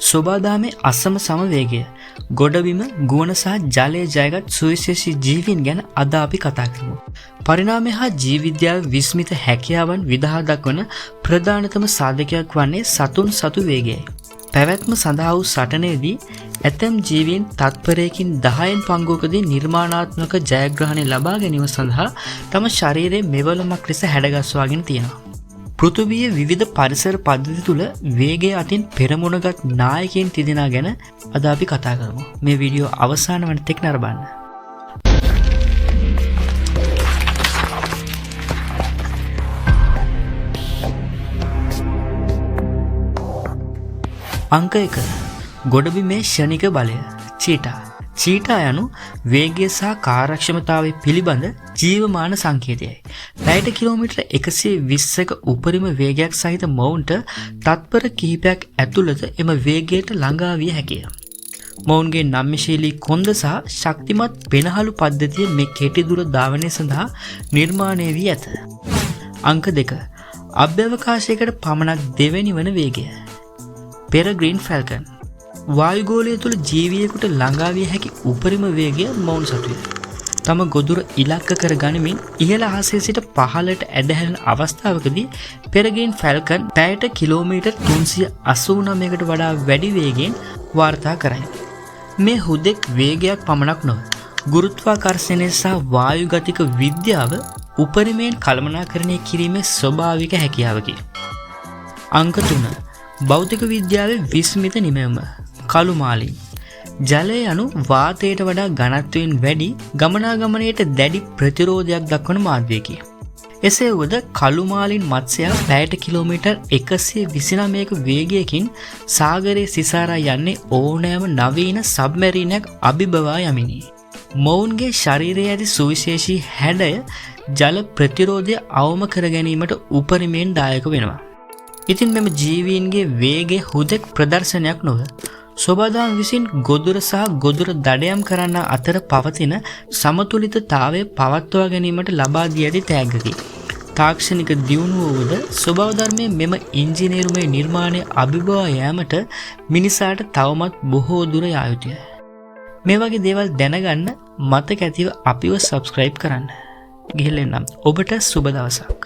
සෝබාදාමේ අසම සම වේගය, ගොඩබිම, ගුවන සහ ජලය ජයගත් සුවිශේෂී ජීවීන් ගැන අද අපි කතා කරමු. පරිණාමය හා ජීව විද්‍යාවේ විස්මිත හැකියාවන් විදහා දක්වන ප්‍රධානතම සාධකයක් වන්නේ සතුන් සතු වේගයයි. පැවැත්ම සඳහා වූ සටනේදී ඇතැම් ජීවීන් තත්පරයකින් 10න් පංගුවකදී නිර්මාණාත්මක ජයග්‍රහණය ලබා ගැනීම සඳහා තම ශරීරයේ මෙවලමක් ලෙස හැඩගස්වාගෙන තියෙනවා. පෘථිවියේ විවිධ පරිසර පද්ධති තුළ වේගය අතින් පෙරමුණගත් නායකයින් තිදෙනා ගැන අද අපි කතා කරමු. මේ වීඩියෝ අවසාන වන තෙක් නරඹන්න. අංක 1. ගොඩබිමේ ක්ෂණික බලය, චීටා. චීටා යනු වේගය සහ කාර්යක්ෂමතාවය පිළිබඳ ජීවමාන සංකේතයයි. පැයට කිලෝමීටර 120ක උපරිම වේගයක් සහිත මොවුන්ට තත්පර කිහිපයක් ඇතුළත එම වේගයට ළඟා විය හැකිය. මොවුන්ගේ නම්‍යශීලී කොන්ද සහ ශක්තිමත් පෙනහළු පද්ධතිය මේ කෙටි දුර ධාවනය සඳහා නිර්මාණය වී ඇත. අංක 2. අභ්‍යවකාශයකට පමණක් දෙවැනි වන වේගය. පෙරග්‍රීන් ෆැල්කන්. වායුගෝලය තුළ ජීවියෙකුට ළඟා විය හැකි උපරිම වේගය මොවුන් සතුය. තම ගොදුර ඉලක්ක කර ගනිමින් ඉහළ අහසේ සිට පහළට ඇදහැරෙන අවස්ථාවකදී පෙරග්‍රීන් ෆැල්කන් පැයට කිලෝමීටර් 389කට වඩා වැඩි වේගයෙන් වාර්තා කරයි. මේ හුදෙක් වේගයක් පමණක් නොව ගුරුත්වාකර්ෂණය සහ වායුගතික විද්‍යාව උපරිමයෙන් කළමනාකරණය කිරීමේ ස්වභාවික හැකියාවකි. අංක 3. භෞතික විද්‍යාවේ විස්මිත නිමැවුම, කළු මාලින්. ජලය යනු වාතයට වඩා ඝනත්වයෙන් වැඩි ගමනාගමනයට දැඩි ප්‍රතිරෝධයක් දක්වන මාධ්‍යයකි. එසේ වුවද කළු මාලින් මත්ස්‍යයා පැයට කිලෝමීටර් 129ක වේගයකින් සාගරයේ සිසාරා යන්නේ ඕනෑම නවීන සබ්මැරීනයක් අභිබවා යමිනි. මොවුන්ගේ ශරීරයේ ඇති සුවිශේෂී හැඩය ජල ප්‍රතිරෝධය අවම කර ගැනීමට උපරිමයෙන් දායක වෙනවා. ඉතින් මෙම ජීවීන්ගේ වේගය හුදෙක් ප්‍රදර්ශනයක් නොව සෝබාදාම් විසින් ගොදුර සහ ගොදුර දඩයම් කරන්නා අතර පවතින සමතුලිතතාවය පවත්වා ගැනීමට ලබා දී ඇති තෑග්ගකි. තාක්ෂණික දියුණුව වුවද ස්වභාව ධර්මයේ මෙම ඉංජිනේරුමේ නිර්මාණය අභිබවා යාමට මිනිසාට තවමත් බොහෝ දුර යා යුතුය. මේ වගේ දේවල් දැනගන්න මතක ඇතිව අපිව සබ්ස්ක්‍රයිබ් කරන්න. ගිහින් එන්නම්. ඔබට සුබ දවසක්.